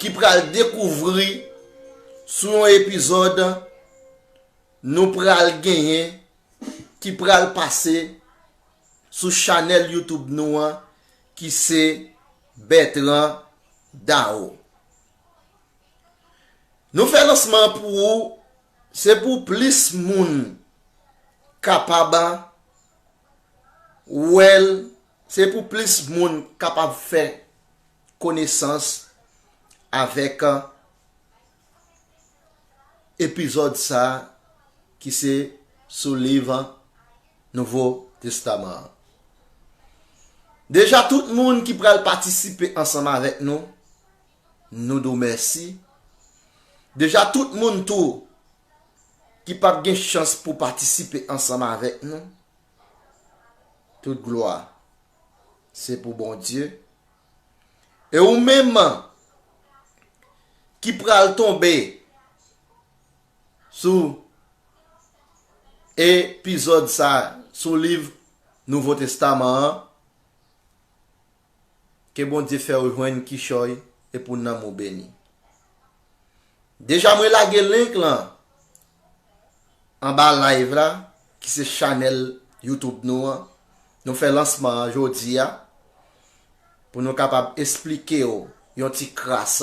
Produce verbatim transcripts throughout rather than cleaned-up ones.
ki pral dekouvri sou yon epizòd nou pral genyen ki pral pase sou chanèl YouTube nou an ki se Bertrand Dao. Nou fè lansman an pou ou, se pou plis moun kapab wè l, se pou plis moun kapab fè konesans avèk epizòd sa a ki se sou liv Nouvo Testaman an. Deja tout moun ki pral patisipe ansanm avèk nou, nou di w mèsi. Deja tout moun tou ki p ap gen chans pou patisipe ansanm avèk nou, tout glwa se pou Bondye. E ou menm ki pral tonbe sou epizòd sa, sou liv Nouvo Testaman an, ke Bondye fè w jwenn kichòy e pou nanm ou beni. Deja mwen lage link lan anba live la, ki se chanèl YouTube nou an. Nou fè lansman an jodi a pou nou kapab esplike w yon ti kras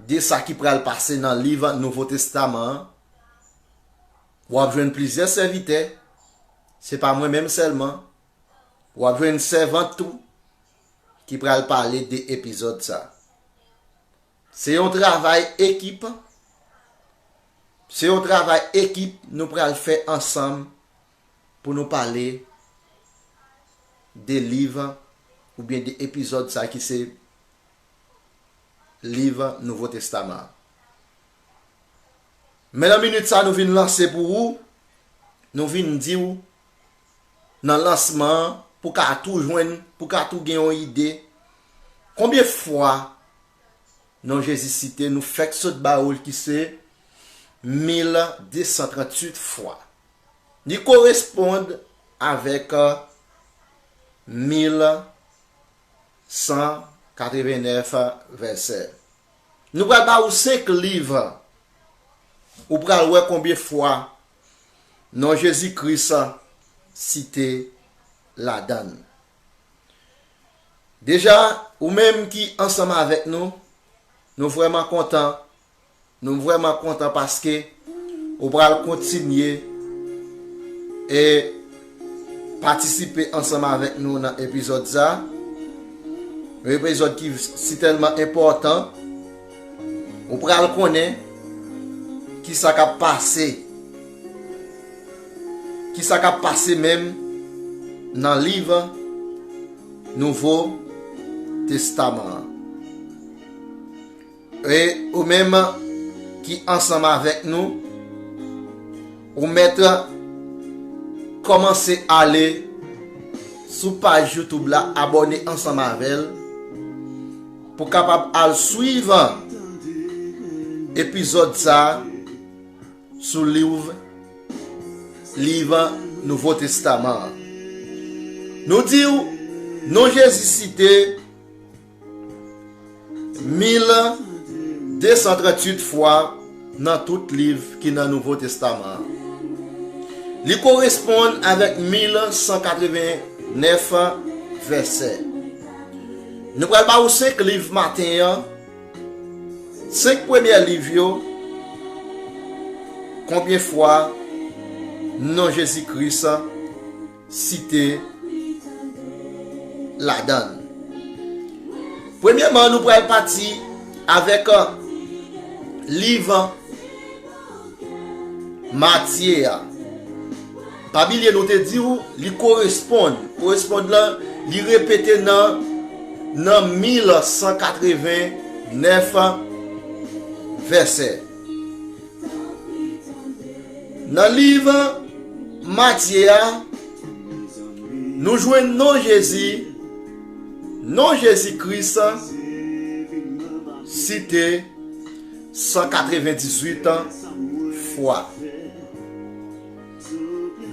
de sa ki pral pase nan liv Nouvo Testaman an. W ap jwenn plizyè sèvitè, se pa mwen menm sèlman. W ap jwenn sèvant tou ki pral pale de epizòd sa. Se yon travay ekip. Se yon travay ekip nou pral fè ansanm pou nou pale de liv oubyen de epizòd sa ki se liv Nouvo Testaman an. Men nan minit sa nou vin lanse pou ou, nou vin di w nan lansman an, pou ka tou jwenn, pou ka tou gen yon ide konbyen fwa non Jezi site, nou fèk sot ba ou l ki se mil de san tranntuit fwa. Li koresponn avèk mil san katrevennèf vèsè. Nou pral ba ou senk liv. Ou pral wè konbyen fwa non Jezi Kris site ladan l. Deja, ou menm ki ansanm avèk nou, nou vrèman kontan. Nou vrèman kontan paske ou pral kontinye e patisipe ansanm avèk nou nan epizòd sa. Yon epizòd ki si tèlman enpòtan. Ou pral konnen kisa k ap pase. Kisa k ap pase menm nan liv Nouvo Testaman an. E ou menm ki ansanm avèk nou, ou mèt kòmanse ale sou paj YouTube la, abòne ansanm avè l, pou kapab al swiv epizòd sa a sou liv, liv Nouvo Testaman an. Nou di w, non Jezi site mil de san tranntuit fwa nan tout liv ki nan Nouvo Testaman an. Li koresponn avèk mil san katrevennèf vèsè. Nou pral ba ou senk liv maten an. Senk premyè liv yo, konbyen fwa non Jezi Kris site ladan l? Premyèman, nou pral pati avèk liv Matye a. Pa bliye nou te di w li koresponn. Koresponn lan, li repete nan, nan mil san katrevennèf vèsè. Nan liv Matye a, nou jwenn non Jezi, non Jezi Kris site san katrevendizuit fwa.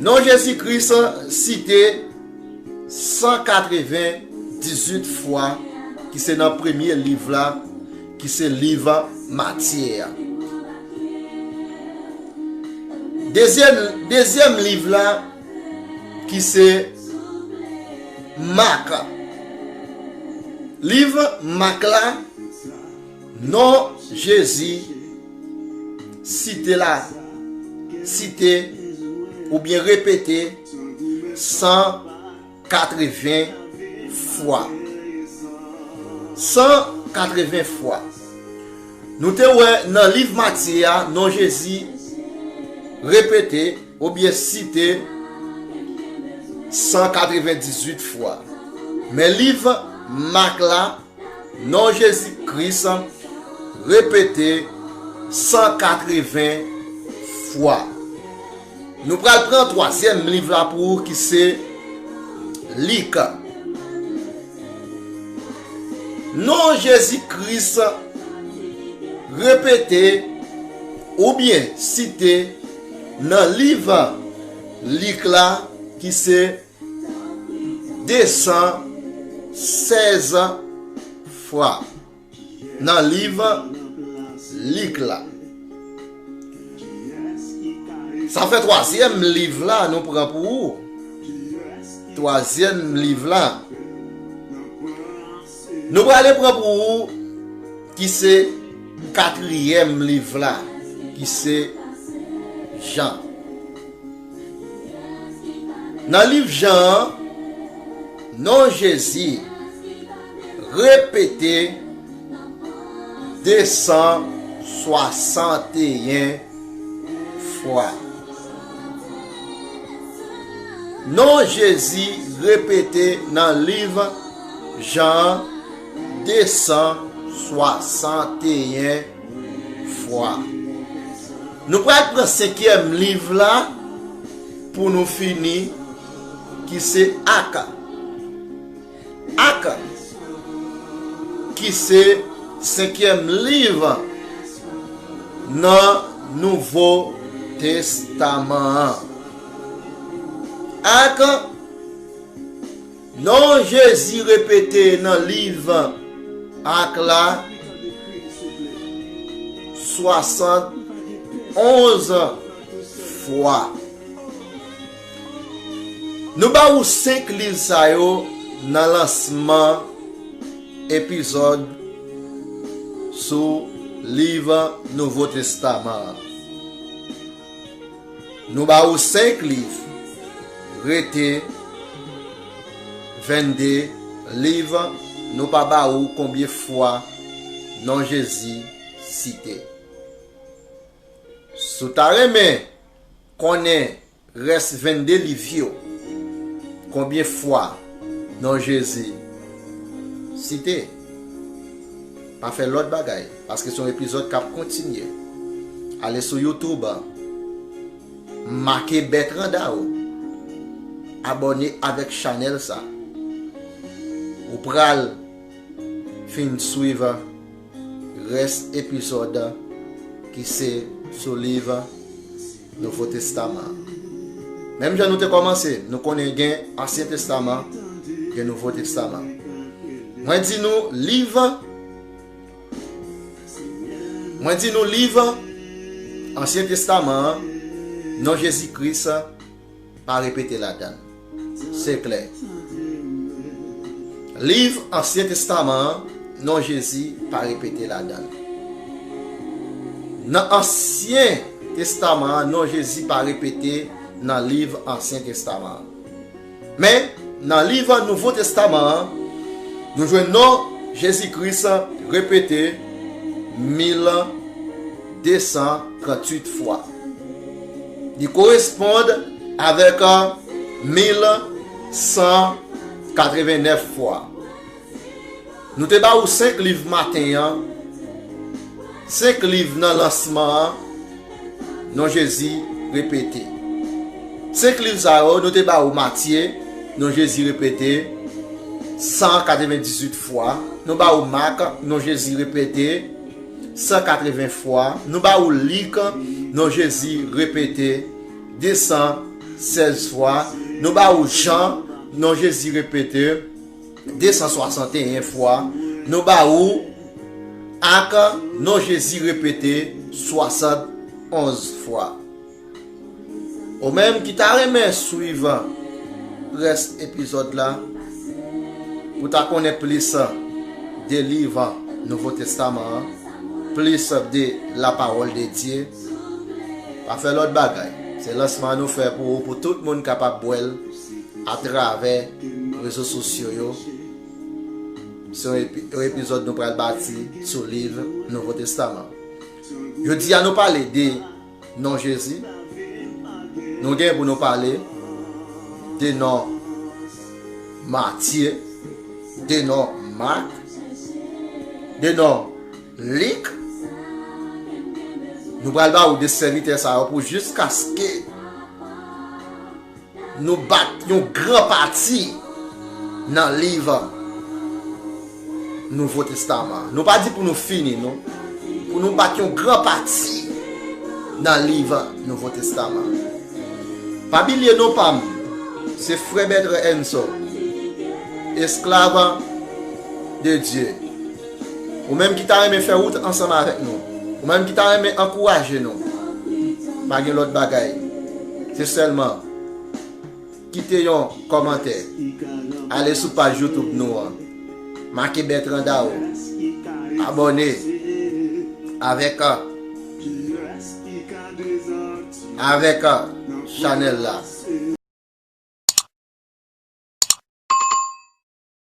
Non Jezi Kris site san katrevendizuit fwa ki se nan premye liv la, ki se liv Matye a. Dezyèm, dezyèm liv la, ki se Mak. Liv Mak la, non Jezi site la, site oubyen repete san katreven fwa. San katreven fwa. Nou te wè nan liv Matye a, non Jezi repete oubyen site san katrevendizuit fwa. Men liv Mak la, non Jezi Kris repete san katreven fwa. Nou pral pran twazyèm liv la pou ou ki se Lik. Non Jezi Kris repete oubyen site nan liv Lik la ki se de san sèz fwa nan liv Lik la. Sa fè twazyèm liv la nou pran pou ou. Twazyèm liv la. Nou prale pran pou ou ki se katriyèm liv la, ki se Jan. Nan liv Jan an, non Jezi repete de san swasanteyen fwa. Non Jezi repete nan liv Jan an de san swasanteyen fwa. Nou pral pran senkyèm liv la pou nou fini, ki se Ak. Ak, ki se senkyèm liv nan Nouvo Testaman an. Ak, non Jezi repete nan liv Ak la swasannonz fwa. Nou ba ou senk liv sa yo nan lansman epizòd sou liv Nouvo Testaman an. Nou ba ou senk liv, rete vennde liv nou pa ba ou konbyen fwa non Jezi site. Si w ta renmen konnen rès vennde liv yo, konbyen fwa non Jezi site, pa fè lòt bagay, paske se yon epizòd k ap kontinye. Ale sou YouTube, make Bertrand Dao, abòne avèk chanèl sa. Ou pral fin swiv rès epizòd ki se sou liv Nouvo Testaman an. Menm jan nou te kòmanse, nou konnen gen Ansyen Testaman, gen Nouvo Testaman. Mwen di nou liv, mwen di nou liv Ansyen Testaman an, non Jezi Kris pa repete ladan l. Se klè. Liv Ansyen Testaman an, non Jezi pa repete ladan l. Nan Ansyen Testaman an, non Jezi pa repete nan liv Ansyen Testaman an. Men, nan liv Nouvo Testaman an, nou jwenn non Jezi Kris repete mil de san tranntuit fwa. Li koresponn avèk mil san katrevennèf fwa. Nou te ba ou senk liv maten an, senk liv nan lansman an, non Jezi repete. Senk liv sa yo, nou te ba ou Matye, non Jezi repete san katrevendizuit fwa. Nou ba ou Mak, non Jezi repete san katreven fwa. Nou ba ou Lik, non Jezi repete de san sèz fwa. Nou ba ou Jan, non Jezi repete de san swasanteyen fwa. Nou ba ou ak non Jezi repete swasannonz fwa. Ou menm ki ta renmen swiv rès epizòd la, pou ta konnen plis de liv Nouvo Testaman an, plis de la parole de Dieu, pa fè lòt bagay. Se lansman nou fè pou ou, pou tout moun kapab wè l atravè rezo sosyo yo. Se yon epi-, yon epizòd nou pral bati sou liv Nouvo Testaman. Jodi a nou pale de non Jezi. Nou gen pou nou pale de non Matye, de non Mak, de non Lik. Nou pral ba ou de sèvitè sa yo pou jiskaske nou bat yon gran pati nan liv Nouvo Testaman. Nou pa di pou nou fini, non. Pou nou bat yon gran pati nan liv Nouvo Testaman. Pa bliye non pa m, se frè Bertrand Enso, esklav de Dye. Ou menm ki ta renmen fè wout ansanm avèk nou, ou menm ki ta renmen ankouraje nou, pa gen lòt bagay. Se sèlman kite yon kòmantè. Ale sou paj YouTube nou an. Make Bertrand Dao. Abòne avèk, avèk chanèl la.